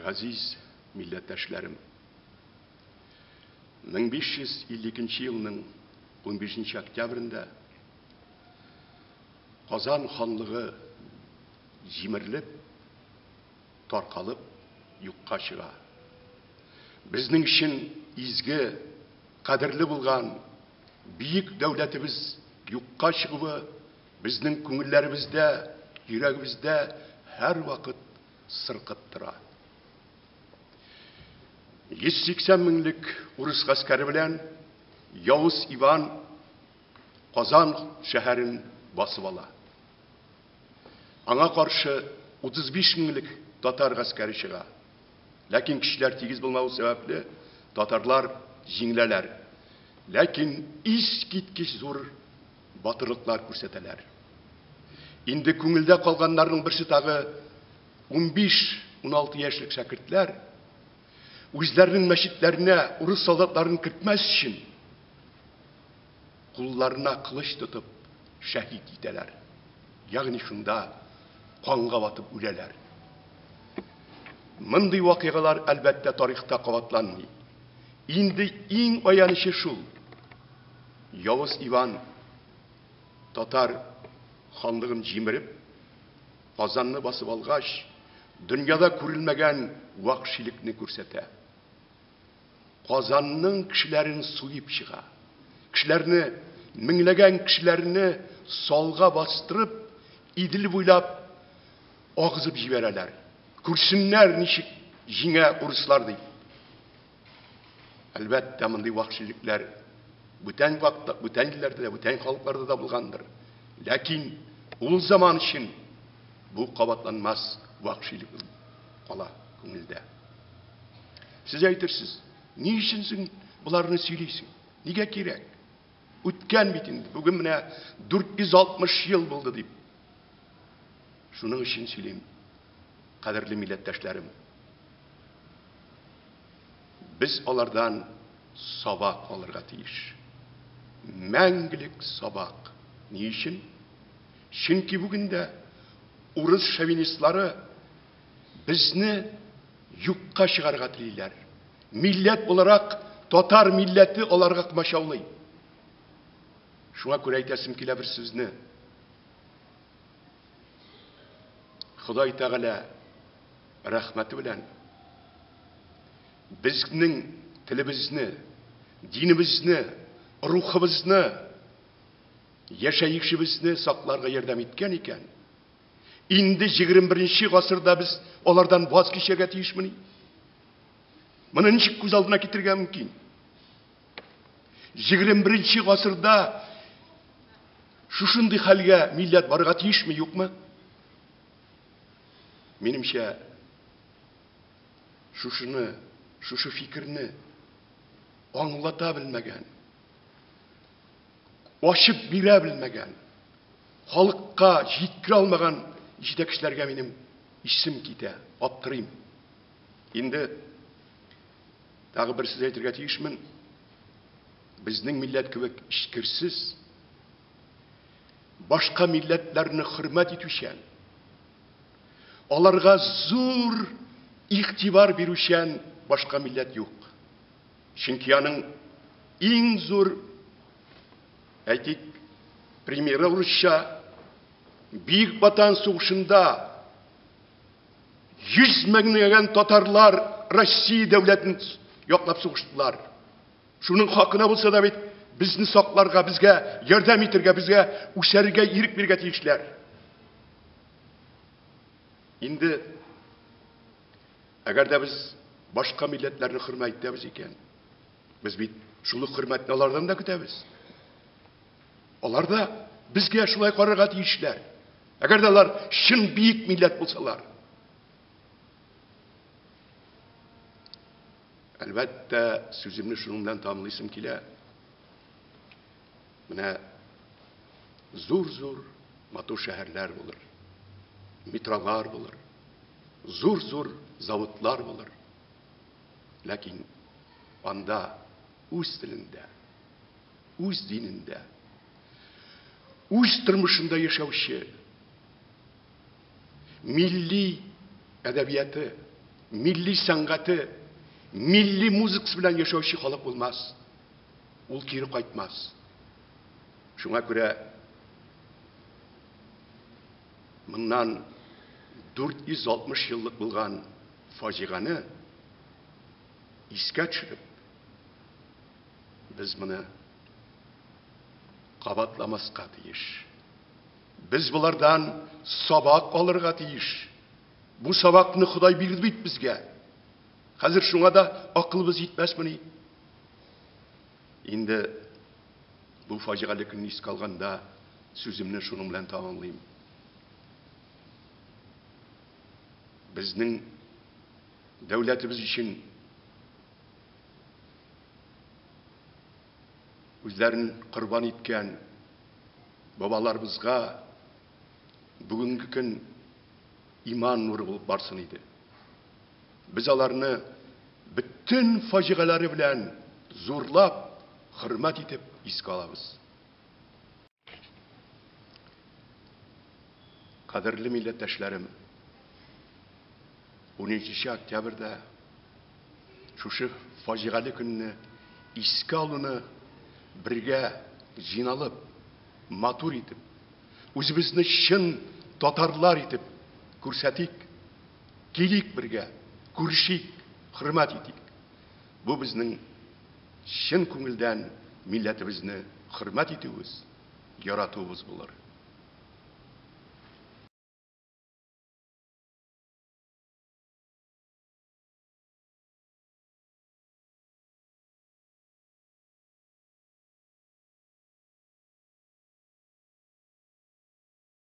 Газиз милләттәшләрем! 1552 елның 15 октябрендә Казан ханлыгы җимерелеп, таркалып юкка чыга. Безнең өчен изге, кадерле булган бөек дәүләтебез юкка чыгуы безнең күңелләребездә, йөрәгебездә һәрвакыт сыркып тора. 180 меңлек урыс гаскәре белән Явыз Иван Казан шәһәрен басып ала. Аңа каршы 35 меңлек татар гаскәре чыга. Ләкин көчләр тигез булмавы сәбәпле, татарлар җиңеләләр. Ләкин искиткеч зур батырлыклар күрсәтәләр. Инде күңелдә калганнарның берсе тагы 15-16 яшьлек шәкертләр үзләренең мәчетләренә урыс солдатларын кертмәс өчен кулларына кылыч тотып шәһит итәләр. Ягъни шунда канга батып үләләр. Мондый вакыйгалар, әлбәттә, тарихта кабатланмый. Инде иң аянычы шул. Явыз Иван татар ханлыгын җимереп, Казанны басып алгач, дөньяда күрелмәгән вәхшилекне күрсәтә. Казанның кешеләрен суеп чыга. Кешеләрне, меңләгән кешеләрне салга бастырып, Идел буйлап агызып җибәрәләр. Күрсеннәр, ничек җиңә урыслар дип. Әлбәттә, мондый вәхшилекләр бүтән вакытта, бүтән илләрдә дә, бүтән халыкларда да булгандыр. Ләкин ул заман өчен бу кабатланмас вәхшилек кала күңелдә. Сез әйтерсез, ни өчен син боларны сөйлисең? Нигә кирәк? Үткән бит инде, бүген менә 460 ел булды дип. Шуның өчен сөйлим, кадерле милләттәшләрем. Без алардан сабак алырга тиеш. Мәңгелек сабак. Ни өчен? Чөнки бүген дә урыс шовинистлары безне юкка чыгарырга телиләр. Милләт буларак татар милләте аларга комачаулый. Шуңа күрә әйтәсем килә бер сүзне. Ходай Тәгалә рәхмәте белән безнең телебезне, динебезне, рухыбызны, яшәешебезне сакларга ярдәм иткән икән, инде 21 гасырда без алардан ваз кичәргә тиешмени? Моны ничек күз алдына китерергә мөмкин? 21 гасырда шушындый хәлгә милләт барырга тиешме, юкмы? Минемчә, шушыны, шушы фикерне аңлата белмәгән, ачып бирә белмәгән, халыкка җиткерә алмаган җитәкчеләргә минем исем китә, аптырыйм. Инде тагы бер сүз әйтергә тиешмен. Безнең милләт кебек эчкерсез, башка милләтләрне хөрмәт итүчән, аларга зур игътибар бирүчән башка милләт юк. Чөнки аның иң зур, әйтик, примеры урысча, Бөек Ватан сугышында 100 меңләгән татарлар Россия дәүләтен яклап сугыштылар. Шуның хакына булса да бит безне сакларга, безгә ярдәм итергә, безгә үсәргә ирек бирергә тиешләр. Инде әгәр дә без башка милләтләрне хөрмәт итәбез икән, без бит шул ук хөрмәтне алардан да көтәбез. Алар да безгә шулай карарга тиешләр. Әгәр дә алар чын биек милләт булсалар. Әлбәттә, сүземне шуның белән тәмамлыйсым килә. Менә зур-зур матур шәһәрләр булыр, метролар булыр, зур-зур заводлар булыр. Ләкин анда үз телендә, үз динендә, үз тормышында яшәүче милли әдәбияты, милли сәнгате, милли музыкасы белән яшәүче халык булмас. Ул кире кайтмас. Шуңа күрә моннан 460 еллык булган фаҗигане искә төшереп, без моны кабатламаска тиеш. Без болардан сабак алырга тиеш. Бу сабакны Ходай бирде бит безгә. Хәзер шуңа да акылыбыз җитмәсмени? Инде бу фаҗигале көнне искә алганда сүземне шуның белән тәмамлыйм. Безнең дәүләтебез өчен үзләрен корбан иткән бабаларыбызга бүгенге көн иман нуры булып барсын иде. Без аларны бөтен фаҗигаләре белән зурлап, хөрмәт итеп искә алабыз. Кадерле милләттәшләрем, 13 октябрьдә шушы фаҗигале көнне искә алуны бергә җыйналып, матур итеп, үзебезне чын татарлар итеп күрсәтик, килик бергә, күрешик, хөрмәт итик. Бу безнең чын күңелдән милләтебезне хөрмәт итүебез, яратуыбыз булыр.